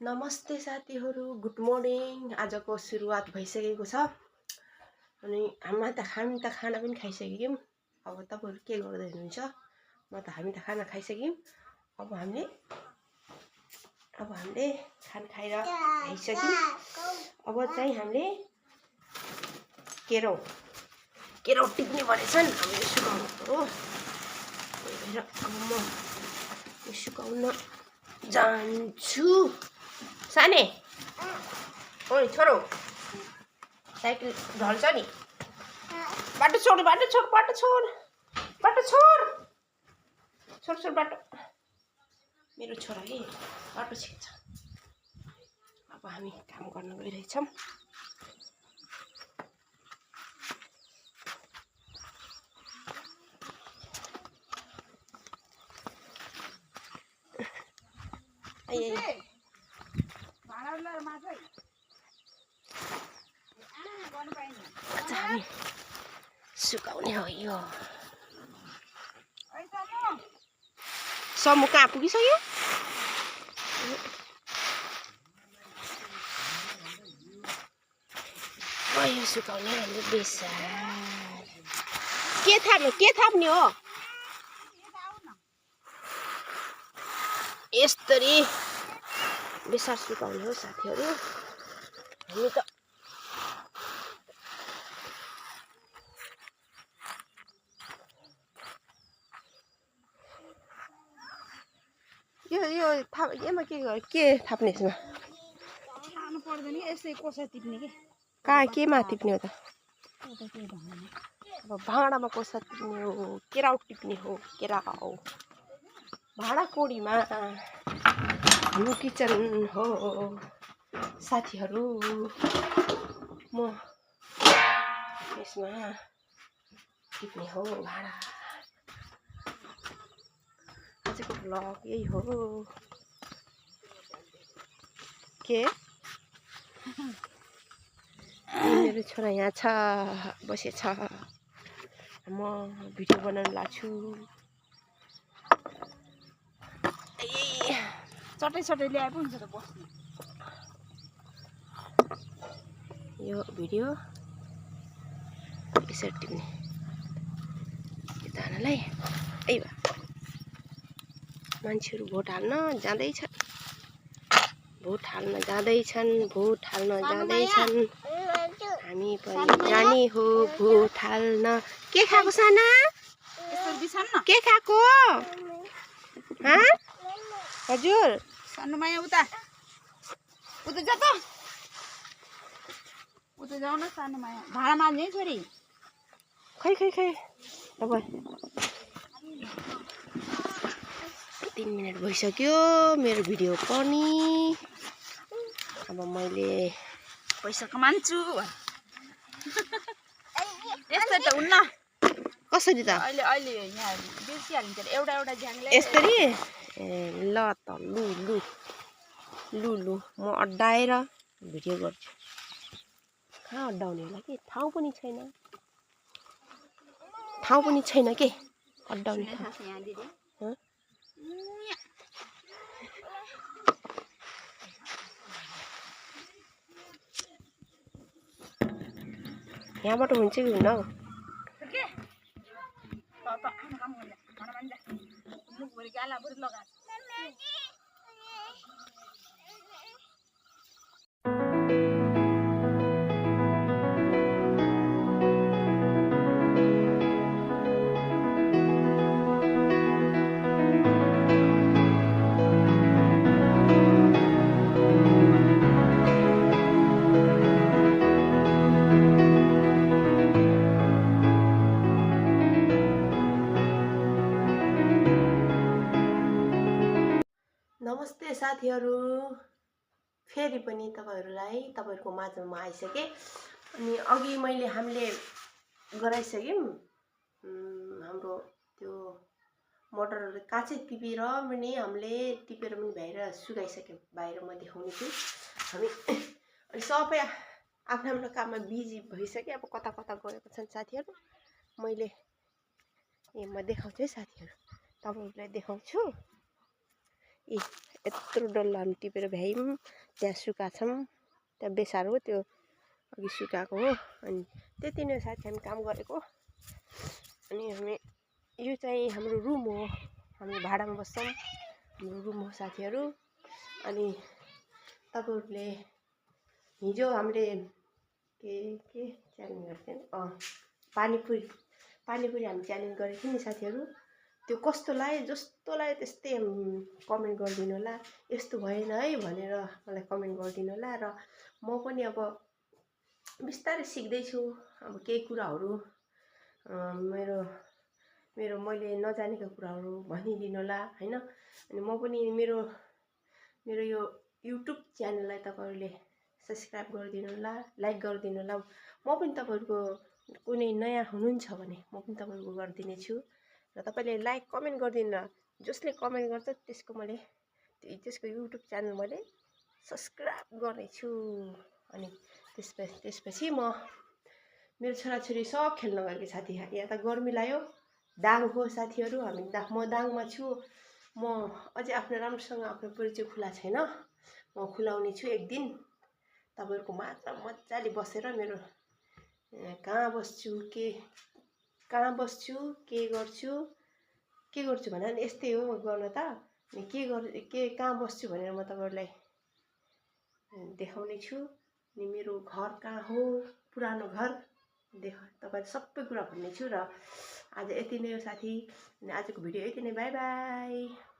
नमस्ते साथीहरू, good morning. आजको सुरुवात भइसकेको छ अनि हामी त खाना पनि खाइसक्यौँ। अब तपाईहरु के गर्दै हुनुहुन्छ? हामी त खाना खाइसक्यौँ। अब हामीले खाना खाएर आइसक्यौँ। अब चाहिँ हामीले केराउ टिप्ने भनेछन्। हामीले सुकाउनु पर्यो। भएर अब म सुकाउन जान्छु। साने ओइ छोरो, साइकल ढल्छ नि। बाटो छोड बाटो। मेरो छोराले बाटो छिक्छ। अब हामी काम गर्न गइरहेछौँ। सुकाउने हो यो। समु कहाँ पुगिसक्यो? यो सुकाउने भन्ने बेसार के थाप्ने हो? यसरी बेसार सुकाउने हो साथीहरू। हामी त यसमा के थाप्ने यसमा? थाप्नु पर्दैन कि यसै कोसा टिप्ने के? कहाँ केमा टिप्ने हो त? अब भाँडामा कोसा टिप्ने हो, केराउ टिप्ने हो। केराउ भाँडा कोडीमा हाम्रो किचन हो साथीहरू। म यसमा टिप्ने हो भाँडा। आजको भ्लग यही हो। के मेरो छोरा यहाँ छ, बसेछ। म भिडियो बनाउन लाग्छु। चटै ल्याए पनि हुन्छ त बस्नु। यो भिडियो यसरी टिप्ने तानालाई। मान्छेहरू भोट हाल्न जाँदैछन्। हामी पनि जाने हो भोट हाल्न। के खाएको साना? के खाएको? हजुर सानो माया उता जा त। उता जाऊ न सानो माया। भाँडा माझ्ने छोरी। खै अब 3 मिनट भइसक्यो मेरो भिडियो पनि। अब मैले पैसा कमान्छु। यस्तो त हुन्न। कसरी त? अहिले यहाँ बेसी हालिन्छ एउटा ज्याङले यसरी। ल त लु म अड्डाएर भिडियो गर्छु। कहाँ अड्डाउने होला कि? ठाउँ पनि छैन के अड्डाउने ठाउँ। यहाँबाट हुन्छ कि हुन्न हौ? नमस्ते साथीहरू, फेरि पनि तपाईहरुको माझमा आइसके। अनि अघि हामीले गराइसक्यौं। हाम्रो त्यो मोटरहरु काचै टिपेर पनि हामीले बाहिर सुकाइसक्यौं। बाहिर म देखाउने छु। हामी अनि सबै आफ्नो काममा बिजी भइसके। अब कता गएका छन् साथीहरू। म देखाउँछु है साथीहरू, तपाईहरुलाई देखाउँछु। यत्रो डल्लो हामी टिपेर भ्यायौँ। त्यहाँ सुकाछौँ, त्यहाँ बेसार हो त्यो अघि सुकाएको हो। अनि त्यति नै साथी हामी काम गरेको। अनि हामी यो चाहिँ हाम्रो रुम हो, हामी भाडामा बस्छौँ, हाम्रो रुम हो साथीहरू। अनि तपाईँहरूले हिजो हामीले के च्यालेन्ज गरेको थियौँ, पानीपुरी हामी च्यालेन्ज गरेको थियौँ नि साथीहरू। त्यो कस्तो लाग्यो, जस्तो लाग्यो त्यस्तै कमेन्ट गरिदिनु होला। यस्तो भएन है भनेर मलाई कमेन्ट गरिदिनु होला। र म पनि अब बिस्तारै सिक्दैछु, अब केही कुराहरू मेरो मैले नजानेको कुराहरू भनिदिनु होला होइन। अनि म पनि मेरो यो युट्युब च्यानललाई तपाईँहरूले सब्सक्राइब गरिदिनु होला, लाइक गरिदिनु होला। म पनि तपाईँहरूको कुनै नयाँ हुनुहुन्छ भने म पनि तपाईँहरूको गरिदिने छु। र तपाईँले लाइक कमेन्ट गरिदिनु, जसले कमेन्ट गर्छ त्यसको युट्युब च्यानल मैले सब्सक्राइब गर्नेछु। अनि त्यसपछि मेरो छोराछोरी सब खेल्न गएको साथी। यहाँ त गर्मी लाग्यो, दाङ हो साथीहरू, म दाङमा छु। म अझै आफ्नो राम्रोसँग आफ्नो परिचय खुला छैन, म खुलाउने छु एक दिन। तपाईँहरूको माझमा मजाले बसेर मेरो कहाँ बस्छु के गर्छु भनेर यस्तै हो गर्न त। अनि कहाँ बस्छु भनेर म तपाईँहरूलाई देखाउने छु। अनि मेरो घर कहाँ हो, पुरानो घर तपाईँले सबै कुरा भन्ने छु। र आज यति नै हो साथी। अनि आजको भिडियो यति नै, बाई बाई।